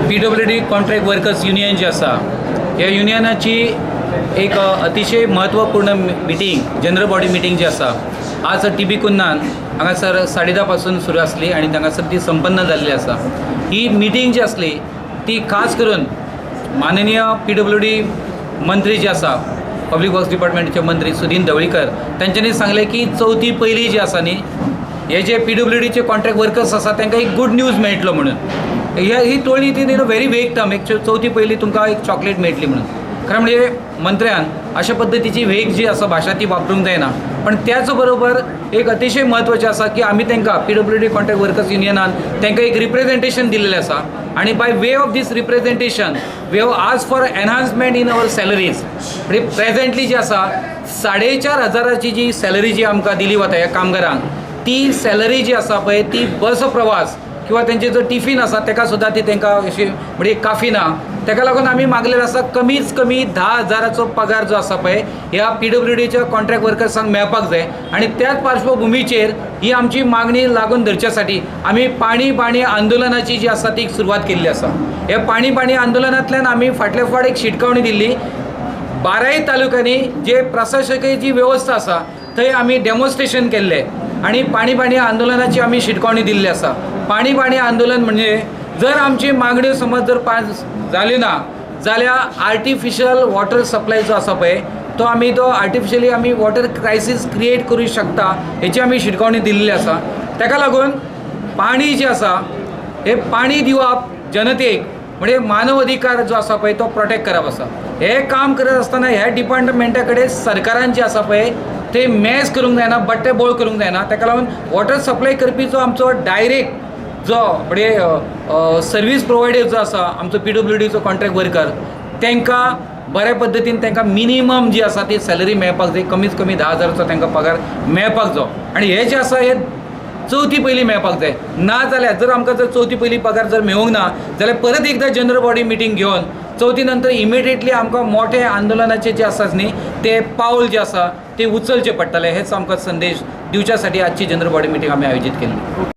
PWD contract workers union जी आसा, ह्या युनियनाची एक अतिशय महत्वपूर्ण मिटींग, जनरल बॉडी मिटींग जी आसा, आज टीबी कुन्नान हांगासर 10:30 पासून सुरू आसली आनी थांगासर ती संपन्न जाल्ली आसा. ही मिटींग जी आसली ती खास करून माननीय पीडब्ल्यूडी मंत्री जे आसा, पब्लीक वर्क्स डिपार्टमेंटचे मंत्री सुदीन ढवळीकर, तांच्यांनी सांगलें की चवथी पयली जी आसा न्ही, हे जे पीडब्ल्यूडीचे कॉन्ट्रॅक्ट वर्कर्स आसा तांकां एक गूड न्यूज मेळटलो म्हणून. हे ही टोळी ती व्हेरी वेग टर्म, एक चवथी पयली तुमकां एक चॉकलेट मेळटली म्हणून. खरें म्हणजे मंत्र्यान अशा पद्दतीची वेग जी आसा भाशा ती वापरूंक जायना, पण त्याच बरोबर एक अतिशय म्हत्वाचें आसा की आमी तांकां पीडब्ल्यूडी कॉन्ट्रॅक्ट वर्कर्स युनियनान तांकां एक रिप्रेजेंटेशन दिल्लें आसा आनी by way of this representation we have asked for enhancement in our salaries. म्हणजे प्रेजेंटली जी आसा 4,500ची जी सॅलरी जी आमकां दिली वता ह्या कामगारांक, ती सॅलरी जी आसा पळय ती बस प्रवास किंवा तेंचे जो टिफीन आसा तेका सुद्दां ती तांकां अशी म्हणजे काफी ना. तेका लागून आमी मागलेलें आसा कमीच कमी 10,000चो पगार जो आसा पळय ह्या पीडब्ल्यूडीच्या कॉन्ट्रॅक्ट वर्कर्सांक मेळपाक जाय. आनी त्याच पार्श्वभुमीचेर ही आमची मागणी लागून धरच्या साठी आमी पाणी पाणी आंदोलनाची जी आसा ती सुरवात केल्ली आसा. ह्या पाणी पाणी आंदोलनांतल्यान आमी फाटल्या फावट एक शिटकावणी दिल्ली, 12 तालुक्यांनी जे प्रशासकीय जी वेवस्था आसा थंय आमी डेमॉन्स्ट्रेशन केल्लें आनी पाणी पाणी आंदोलनाची आमी शिटकावणी दिल्ली आसा. पाणी पाणी आंदोलन म्हणजे जर आमची मागण्यो समज जर पास जाल्यो ना जाल्यार आर्टिफिशियल वॉटर सप्लाय जो आसा पळय तो आमी तो आर्टिफिशियली आमी वॉटर क्रायसीस क्रिएट करूं शकता हेची आमी शिटकावणी दिल्ली आसा. ताका लागून पाणी जें आसा हें पाणी दिवप जनतेक म्हणजे मानव अधिकार जो आसा पळय तो प्रोटेक्ट करप आसा. हें काम करत आसतना ह्या डिपार्टमेंटा कडेन सरकारान जें आसा पळय ते मॅस करूंक जायना, बट्टे बोळ करूंक जायना. ताका लागून वॉटर सप्लाय करपी जो आमचो डायरेक्ट जो म्हणजे सर्वीस प्रोवायडर जो आसा आमचो पीडब्ल्यूडीचो कॉन्ट्रॅक्ट वर्कर, तांकां बऱ्या पद्दतीन तांकां मिनिमम जी आसा ती सॅलरी मेळपाक जाय, कमीत कमी 10,000चो तांकां पगार मेळपाक जाय. आनी हे जे आसा हे चवथी पयलीं मेळपाक जाय. ना जाल्यार जर आमकां जर चवथी पयलीं पगार जर मेळूंक ना जाल्यार परत एकदां जनरल बॉडी मिटींग घेवन चवथी नंतर इमिडिएटली आमकां मोठे आंदोलनाचे जे आसा न्ही ते पावल जे आसा ते उचलचे पडटले. हेच आमकां संदेश दिवच्या साठी आजची जनरल बॉडी मिटींग आमी आयोजीत केल्ली.